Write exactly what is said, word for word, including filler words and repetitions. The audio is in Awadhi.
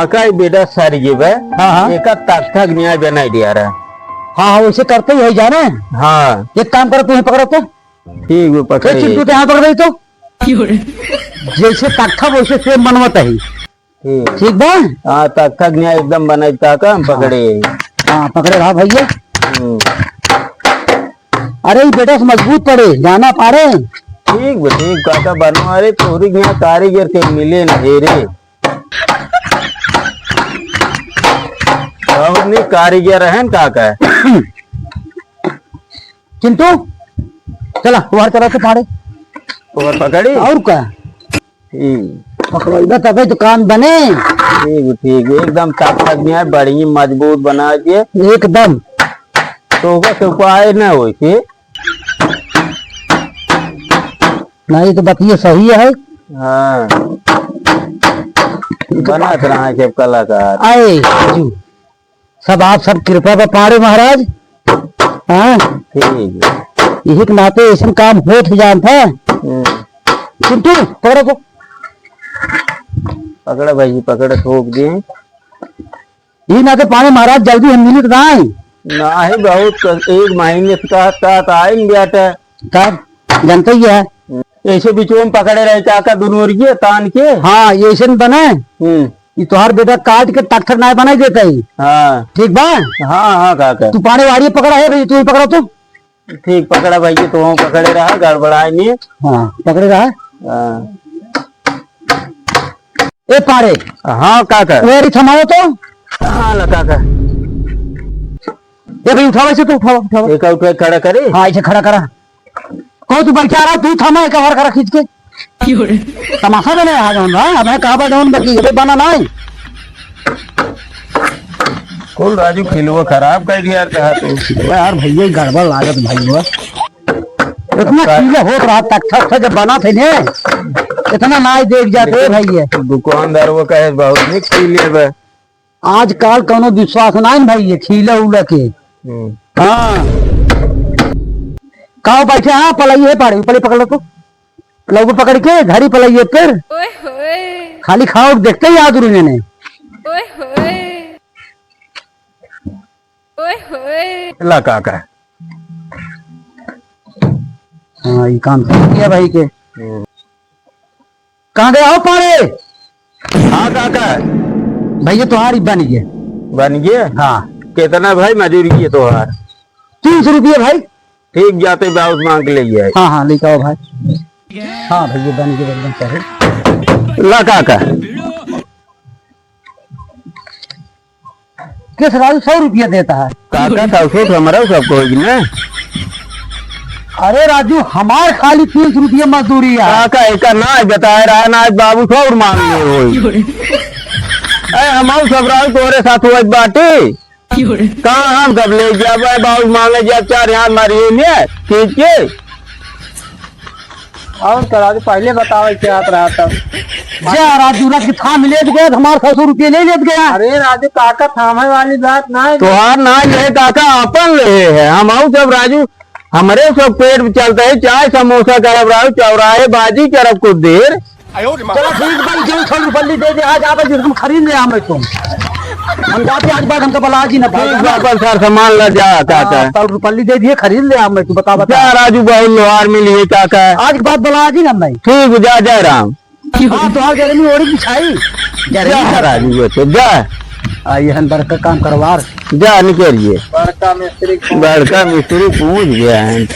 अकाई बेटा सारी के बे, हाँ, हाँ। एका तख्ता के न्याय बनाई दिया रहा। हाँ, हाँ, वैसे करते ही है जाने। हाँ। एक काम करो, तू ही पकड़ो तो। ठीक बे, ए, पकड़े। चिंटू, ते यहाँ पकड़ दे तो। जैसे तख्ता वैसे same बनवत है। ठीक। ठीक बा? हाँ, तख्ता के न्याय एकदम बनाई काका, हम हाँ। पकड़े। हाँ, पकड़े रहा भैया। हम्म। अरे, ई बेटा से मजबूत पड़े, जाना पारे। ठीक बा, ठीक काका, बनवा रे, तोहरी के यहाँ कारीगर के मिले न हे रे। बहुत नीक कारीगर रहन काका। चिंटू, चला, बाहर चला तो पाड़े। और पकड़ी? और का? हम्म। पकड़इबा तबे तो काम बने। ठीक, ठीक, एकदम ताकत में है, बढ़िया मजबूत बना के। एकदम। तो बस उपाय ना होई के। नहीं तो बतिया सही है। हाँ। बनत रहा है सब कलाकार। आए, राजू। सब आप सब कृपा बा पाड़े महाराज। हाँ? ठीक। यही के नाते ऐसन काम होत ही जानत है। हम्म। चिंटू, पकड़ो तो। पकड़ा भाई, पकड़ा, ठोक दे। यही नाते पाड़े महाराज जल्दी हम मिलित ना आई। ना है, बहुत क-, एक महीने से कहत, कहत आइन बेटा। तब जनते ही है। ऐसे बीचों में पकड़े रहे काका दुनों ओर के तान के। हाँ, ये ऐसे न बने। हम्म। ये तोहार बेटा काट के टकटक नाय बनाई देता ही। हाँ। ठीक बा? हाँ, हाँ, काका। तू पाड़े वारी पकड़ा है भाई, तू ही पकड़ा तू। ठीक, पकड़ा भाई, तू पकड़े रहा, गड़बड़ाए नहीं। हाँ, पकड़े रहा। हाँ। ए पाड़े। हाँ, काका। वारी थमाओ तो। हाँ, ला, काका। ए भाई, उठाओ इसे तो, उठाओ, उठाओ। एक उठा खड़ा करे। हाँ, इसे खड़ा करा। कहो तू बैठा रहा, तू थामा एक बार करा खींच के। क्यों रे? तमाशा बने आ जौन बा, अब है कहा बा जौन बा कि ये बना ना है। कुल राजू खिलवा खराब कर दिया यार, कहा तू। अरे यार भैया, ये गड़बड़ लागत भैया। इतना का- खीला होत रहा, तक ठक ठक जब बना थे ने, इतना ना ही देख जाते लेकिन भैया। दुकानदार वो कहे बहुत नहीं खीले बा। आजकल कौनो विश्वास नाहीं भाई, ये खीला उला के। हम्म। हाँ। खाओ बैठे, हाँ, पलाई है पाड़े, पलाई पकड़ लो तो। लौगो पकड़ के, घड़ी पलाई है फिर। ओए होए। खाली खाओ, देखते ही याद रुझे ने। ओए होए। ओए होए। ला काका। हाँ, ये काम तो किया भाई के। हम्म। कहाँ गया हो पाड़े? हाँ काका। भैया तोहार ही बन गए। बन गए? हाँ। कितना भाई मजूरी है तोहार? तीन सौ रुपये भाई। ठीक, जाते बाउस मांग के ले आए। हाँ, हाँ, लेके आओ भाई। हाँ भैया, बन गए एकदम सही। ला काका। किस राजू सौ रुपया देता है? काका, सौ सौ तो हमारा सबको होगी ना। अरे राजू, हमार खाली तीन सौ रुपया मजदूरी है। काका, एका ना बताए रहा ना, आज बाबू सौ और मांग ले होई। ए, हम सब राजू तोरे साथ हुआ बाटे। कहाँ हम सब ले जाबे, बाबू मांगे जा चार यहाँ मारिए ने, ठीक है? और का राजू, पहले बतावे के आत रहा तब। जा राजू, रात के थाम लेत गए, हमार सौ सौ रुपये ले लेत गया। अरे राजू, काका थामे वाली बात ना है। तोहार ना ले काका, अपन ले है। हम आऊ सब राजू, हमरे सब पेट में चलते है, चाय समोसा करब राजू, चौराहे बाजी करब कुछ देर। चलो ठीक भाई, जो सौ रुपये दे दे, आज आप हम खरीद ले आवे तुम। हम जाते आज बाद हमका बला जी ना भाई, ठीक ना? बा, अपन सर सामान ला जा, काका। हाँ, सौ रुपये दे दिए, खरीद ले आवे तू, बता, बता। जा राजू, बहुत लोहार मिली है, काका। आज के बाद बला जी ना मैं। ठीक, जा, जय राम। हाँ, तो आज गर्मी ओढ़ी बिछाई। गर्मी जा का राजू, वो तो जा। आ, ये हन बड़का काम करवार। जा, निकलिए। बड़का मिस्त्री पहुंच बड़का मिस्त्री पहुंच गया है।